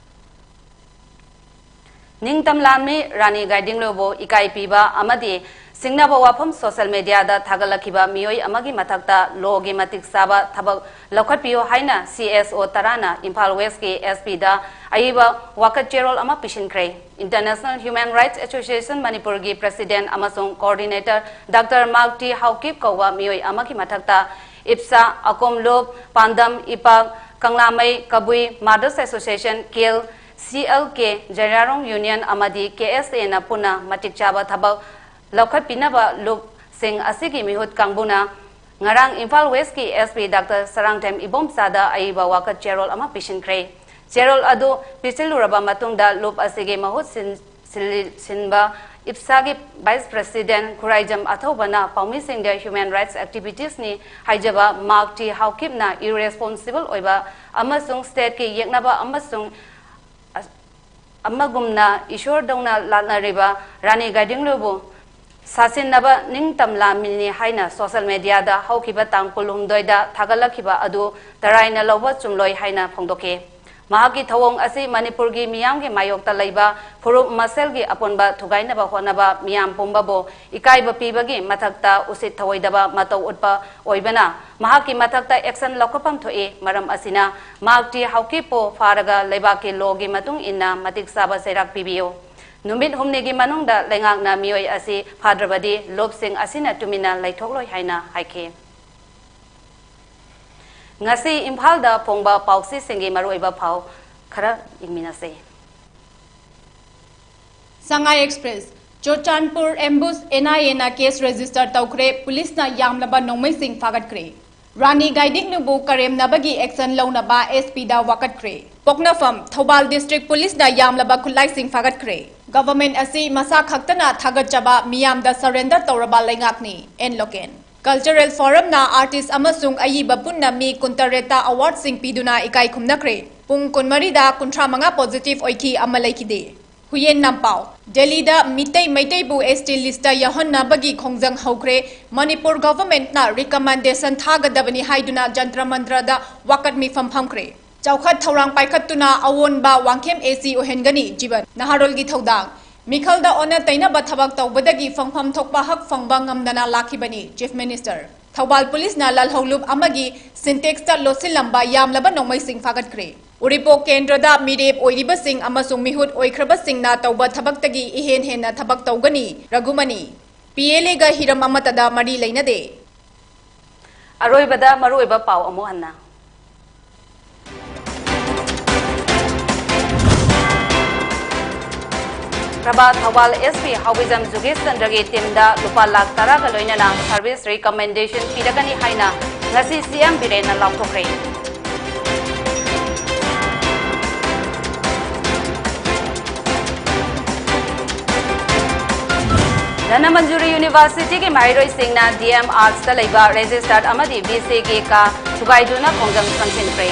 ꯅꯤꯡꯇꯝ ꯂꯥꯟꯃꯤ ꯔꯥꯅꯤ ꯒꯥꯏꯗꯤꯡꯂꯨꯕꯨ ꯏꯀꯥꯏ ꯄꯤꯕ ꯑꯃꯗꯤ ꯁꯤꯡꯅꯕ ꯋꯥꯐꯝ social mediaꯗ ꯊꯥꯒꯠꯂꯛꯈꯤꯕ ꯃꯤꯑꯣꯏ ꯑꯃꯒꯤ ꯃꯊꯛꯇ lawꯒꯤ ꯃꯇꯤꯛ ꯆꯥꯕ ꯊꯕꯛ ꯂꯧꯈꯠꯄꯤꯌꯨ ꯍꯥꯏꯅ C S O ꯇꯔꯥꯅ Imphal Westꯀꯤ S Pꯗ ꯑꯏꯕ ꯋꯥꯀꯠ ꯆꯦꯔꯣꯜ ꯑꯃ ꯄꯤꯁꯤꯟꯈ꯭ꯔꯦ꯫ International Human Rights Association ꯃꯅꯤꯄꯨꯔꯒꯤ president ꯑꯃꯁꯨꯡ coordinator Doctor Mark T Haokip ꯀꯧꯕ ꯃꯤꯑꯣꯏ ꯑꯃꯒꯤ ꯃꯊꯛꯇ ꯏꯞꯁꯥ, ꯑꯀꯣꯝ ꯂꯨꯞ, ꯄꯥꯟꯗꯝ, ꯏꯄꯥꯛ, ꯀꯪꯂꯥꯃꯩ, ꯀꯕꯨꯏ, Mothers Association, ꯀꯦꯜ, C L K, ꯖꯔꯤꯌꯥꯔꯣꯡ Union ꯑꯃꯗꯤ K S Aꯅ ꯄꯨꯟꯅ ꯃꯇꯤꯛ ꯆꯥꯕ ꯊꯕꯛ ꯂꯧꯈꯠꯄꯤꯅꯕ ꯂꯨꯞꯁꯤꯡ ꯑꯁꯤꯒꯤ ꯃꯤꯍꯨꯠ ꯀꯥꯡꯕꯨꯅ ꯉꯔꯥꯡ Imphal Westꯀꯤ S P Doctor Sarangthem ꯏꯕꯣꯝꯆꯥꯗ ꯑꯏꯕ ꯋꯥꯀꯠ ꯆꯦꯔꯣꯜ ꯑꯃ ꯄꯤꯁꯤꯟꯈ꯭ꯔꯦ꯫ ꯆꯦꯔꯣꯜ ꯑꯗꯨ ꯄꯤꯁꯤꯜꯂꯨꯔꯕ ꯃꯇꯨꯡꯗ ꯂꯨꯞ ꯑꯁꯤꯒꯤ ꯃꯍꯨꯠ ꯁꯤꯟ-, ꯁꯤꯜꯂꯤ-, ꯁꯤꯟꯕ ꯏꯞꯁꯥꯒꯤ vice president ꯈꯨꯔꯥꯏꯖꯝ ꯑꯊꯧꯕꯅ ꯄꯥꯎꯃꯤꯁꯤꯡꯗ human rights activitiesꯅꯤ ꯍꯥꯏꯖꯕ Mark T Haokipꯅ irresponsible ꯑꯣꯏꯕ ꯑꯃꯁꯨꯡ stateꯀꯤ ꯌꯦꯛꯅꯕ ꯑꯃꯁꯨꯡ ꯑꯃꯒꯨꯝꯅ ꯏꯁꯣꯔꯗꯧꯅ ꯂꯥꯠꯅꯔꯤꯕ ꯔꯥꯅꯤ ꯒꯥꯏꯗꯤꯡꯂꯨꯕꯨ ꯁꯥꯁꯤꯟꯅꯕ ꯅꯤꯡꯇꯝ ꯂꯥꯟꯃꯤꯅꯤ ꯍꯥꯏꯅ social mediaꯗ ꯍꯧꯈꯤꯕ ꯇꯥꯡ ꯀꯨꯟꯍꯨꯝꯗꯣꯏꯗ ꯊꯥꯒꯠꯂꯛꯈꯤꯕ ꯑꯗꯨ ꯇꯔꯥꯏꯅ ꯂꯧꯕ ꯆꯨꯝꯂꯣꯏ ꯍꯥꯏꯅ ꯐꯣꯡꯗꯣꯛꯈꯤ꯫ ꯃꯍꯥꯛꯀꯤ ꯊꯧꯑꯣꯡ ꯑꯁꯤ ꯃꯅꯤꯄꯨꯔꯒꯤ ꯃꯤꯌꯥꯝꯒꯤ ꯃꯥꯌꯣꯛꯇ ꯂꯩꯕ ꯐꯨꯔꯨꯞ ꯃꯁꯦꯜꯒꯤ ꯑꯄꯨꯟꯕ ꯊꯨꯒꯥꯏꯅꯕ ꯍꯣꯠꯅꯕ ꯃꯤꯌꯥꯝ ꯄꯨꯝꯕꯕꯨ ꯏꯀꯥꯏꯕ ꯄꯤꯕꯒꯤ ꯃꯊꯛꯇ ꯎꯁꯤꯠ ꯊꯑꯣꯏꯗꯕ ꯃꯇꯧ ꯎꯠꯄ ꯑꯣꯏꯕꯅ ꯃꯍꯥꯛꯀꯤ ꯃꯊꯛꯇ action ꯂꯧꯈꯠꯐꯝ ꯊꯣꯛꯏ꯫ ꯃꯔꯝ ꯑꯁꯤꯅ Mark T Haokipꯄꯨ ꯐꯥꯔꯒ ꯂꯩꯕꯥꯛꯀꯤ lawꯒꯤ ꯃꯇꯨꯡ ꯏꯟꯅ ꯃꯇꯤꯛ ꯆꯥꯕ ꯆꯩꯔꯥꯛ ꯄꯤꯕꯤꯌꯨ꯫ ꯅꯨꯃꯤꯠ ꯍꯨꯝꯅꯤꯒꯤ ꯃꯅꯨꯡꯗ ꯂꯩꯉꯥꯛꯅ ꯃꯤꯑꯣꯏ ꯑꯁꯤ ꯐꯥꯗ꯭ꯔꯕꯗꯤ ꯂꯨꯞꯁꯤꯡ ꯑꯁꯤꯅ ꯇꯨꯃꯤꯟꯅ ꯂꯩꯊꯣꯛꯂꯣꯏ ꯍꯥꯏꯅ ꯍꯥꯏꯈꯤ꯫ ꯉꯁꯤ ꯏꯝꯐꯥꯜꯗ ꯐꯣꯡꯕ ꯄꯥꯎꯆꯦꯁꯤꯡꯒꯤ ꯃꯔꯨꯑꯣꯏꯕ ꯄꯥꯎ ꯈꯔ ꯌꯦꯡꯃꯤꯟꯅꯁꯤ꯫ Sangai Express, Churachandpur ambush, N I Aꯅ case register ꯇꯧꯈ꯭ꯔꯦ, ꯄꯨꯂꯤꯁꯅ ꯌꯥꯝꯂꯕ ꯅꯣꯡꯃꯩꯁꯤꯡ ꯐꯥꯒꯠꯈ꯭ꯔꯦ꯫ ꯔꯥꯅꯤ ꯒꯥꯏꯗꯤꯡꯂꯨꯕꯨ ꯀꯔꯦꯝꯅꯕꯒꯤ action ꯂꯧꯅꯕ S P ꯗ ꯋꯥꯀꯠꯈ꯭ꯔꯦ꯫ ꯄꯣꯛꯅꯐꯝ, ꯊꯧꯕꯥꯜ district police ꯅ ꯌꯥꯝꯂꯕ ꯈꯨꯠꯂꯥꯏꯁꯤꯡ ꯐꯥꯒꯠꯈ꯭ꯔꯦ꯫ Government ꯑꯁꯤ ꯃꯁꯥ ꯈꯛꯇꯅ ꯊꯥꯒꯠꯆꯕ, ꯃꯤꯌꯥꯝꯗ surrender ꯇꯧꯔꯕ ꯂꯩꯉꯥꯛꯅꯤ꯫ ꯑꯦꯟ ꯂꯣꯀꯦꯟ꯫ Cultural Forum ꯅ artist ꯑꯃꯁꯨꯡ ꯑꯏꯕ ꯄꯨꯟꯅ ꯃꯤ ꯀꯨꯟꯇꯔꯦꯠꯇ award ꯁꯤꯡ ꯄꯤꯗꯨꯅ ꯏꯀꯥꯏ ꯈꯨꯝꯅꯈ꯭ꯔꯦ꯫ ꯄꯨꯡ ꯀꯨꯟꯃꯔꯤꯗ ꯀꯨꯟꯊ꯭ꯔꯥ ꯃꯉꯥ positive ꯑꯣꯏꯈꯤ, ꯑꯃ ꯂꯩꯈꯤꯗꯦ꯫ ꯍꯨꯌꯦꯟ ꯅꯝꯄꯥꯎ꯫ ꯗꯦꯜꯂꯤꯗ ꯃꯤꯇꯩ ꯃꯩꯇꯩꯕꯨ S T list ꯇ ꯌꯥꯎꯍꯟꯅꯕꯒꯤ ꯈꯣꯡꯖꯪ ꯍꯧꯈ꯭ꯔꯦ꯫ ꯃꯅꯤꯄꯨꯔ government ꯅ recommendation ꯊꯥꯒꯗꯕꯅꯤ ꯍꯥꯏꯗꯨꯅ ꯖꯟꯇ꯭ꯔ ꯃꯟꯇ꯭ꯔꯗ ꯋꯥꯀꯠ ꯃꯤꯐꯝ ꯐꯝꯈ꯭ꯔꯦ꯫ ꯆꯥꯎꯈꯠ ꯊꯧꯔꯥꯡ ꯄꯥꯏꯈꯠꯇꯨꯅ ꯑꯑꯣꯟꯕ ꯋꯥꯡꯈꯦꯝ A C ꯑꯣꯏꯍꯟꯒꯅꯤ꯫ ꯖꯤꯕꯟ꯫ ꯅꯍꯥꯔꯣꯜꯒꯤ ꯊꯧꯗꯥꯡ꯫ ꯃꯤꯈꯜꯗ ꯑꯣꯟꯅ ꯇꯩꯅꯕ ꯊꯕꯛ ꯇꯧꯕꯗꯒꯤ ꯐꯪꯐꯝ ꯊꯣꯛꯄ ꯍꯛ ꯐꯪꯕ ꯉꯝꯗꯅ ꯂꯥꯛꯈꯤꯕꯅꯤ꯫ Chief Minister꯫ ꯊꯧꯕꯥꯜ police ꯅ ꯂꯥꯜꯍꯧꯂꯨꯞ ꯑꯃꯒꯤ Sintex ꯇ ꯂꯣꯠꯁꯤꯜꯂꯝꯕ ꯌꯥꯝꯂꯕ ꯅꯣꯡꯃꯩꯁꯤꯡ ꯐꯥꯒꯠꯈ꯭ꯔꯦ꯫ ꯎꯔꯤꯄꯣꯛ ꯀꯦꯟꯗ꯭ꯔꯗ ꯃꯤꯔꯦꯞ ꯑꯣꯏꯔꯤꯕꯁꯤꯡ ꯑꯃꯁꯨꯡ ꯃꯤꯍꯨꯠ ꯑꯣꯏꯈ꯭ꯔꯕꯁꯤꯡꯅ ꯇꯧꯕ ꯊꯕꯛꯇꯒꯤ ꯏꯍꯦꯟ ꯍꯦꯟꯅ ꯊꯕꯛ ꯇꯧꯒꯅꯤ꯫ ꯔꯘꯨꯃꯅꯤ꯫ P L A ꯒ ꯍꯤꯔꯝ ꯑꯃꯠꯇꯗ ꯃꯔꯤ ꯂꯩꯅꯗꯦ꯫ ꯑꯔꯣꯏꯕꯗ ꯃꯔꯨꯑꯣꯏꯕ ꯄꯥꯎ ꯑꯃꯨꯛ ꯍꯟꯅ꯫ Prabha Thoubal S P ꯍꯥꯎꯕꯤꯖꯝ ꯖꯨꯒꯦꯁ ꯆꯟꯗ꯭ꯔꯒꯤ team ꯗ ꯂꯨꯄꯥ ꯂꯥꯈ ꯇꯔꯥꯒ ꯂꯣꯏꯅꯅ service recommendation ꯄꯤꯔꯒꯅꯤ ꯍꯥꯏꯅ ꯉꯁꯤ C M ꯕꯤꯔꯦꯟꯅ ꯂꯥꯎꯊꯣꯛꯈ꯭ꯔꯦ꯫ ꯙꯅꯃꯟꯖꯨꯔꯤ University ꯒꯤ ꯃꯍꯩꯔꯣꯏꯁꯤꯡꯅ D M Arts ꯇ ꯂꯩꯕ registered ꯑꯃꯗꯤ B C ꯒꯤ ꯀꯥ ꯊꯨꯒꯥꯏꯗꯨꯅ ꯈꯣꯡꯖꯪ ꯆꯪꯁꯤꯟꯈ꯭ꯔꯦ꯫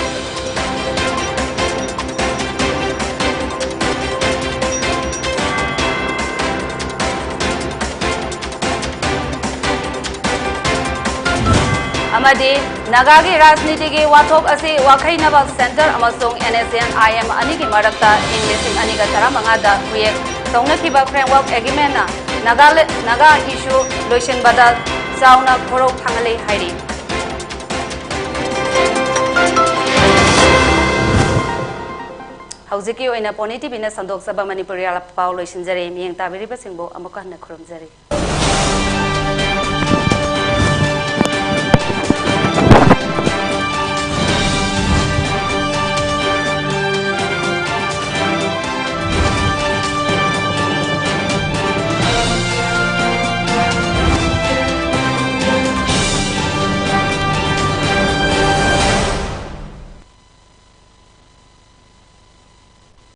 ꯑꯃꯗꯤ ꯅꯥꯒꯥꯒꯤ ꯔꯥꯖꯅꯤꯇꯤꯒꯤ ꯋꯥꯊꯣꯛ ꯑꯁꯤ ꯋꯥꯈꯩꯅꯕ Centre ꯑꯃꯁꯨꯡ N S C N I M ꯑꯅꯤꯒꯤ ꯃꯔꯛꯇ ꯏꯪ ꯂꯤꯁꯤꯡ ꯑꯅꯤꯒ ꯇꯔꯥꯃꯉꯥꯗ ꯈꯨꯌꯦꯛ ꯇꯧꯅꯈꯤꯕ Framework Agreement ꯅ ꯅꯥꯒꯥꯂꯦ-, ꯅꯥꯒꯥ issue ꯂꯣꯏꯁꯤꯟꯕꯗ ꯆꯥꯎꯅ ꯈꯣꯔꯧ ꯊꯥꯡꯍꯜꯂꯤ ꯍꯥꯏꯔꯤ꯫ ꯍꯧꯖꯤꯛꯀꯤ ꯑꯣꯏꯅ Pony T V ꯅ ꯁꯟꯗꯣꯛꯆꯕ ꯃꯅꯤꯄꯨꯔꯤ ꯄꯥꯎ ꯂꯣꯏꯁꯤꯟꯖꯔꯦ꯫ ꯃꯤꯠꯌꯦꯡ ꯇꯥꯕꯤꯔꯤꯕꯁꯤꯡꯕꯨ ꯑꯃꯨꯛꯀ ꯍꯟꯅ ꯈꯨꯔꯨꯝꯖꯔꯤ꯫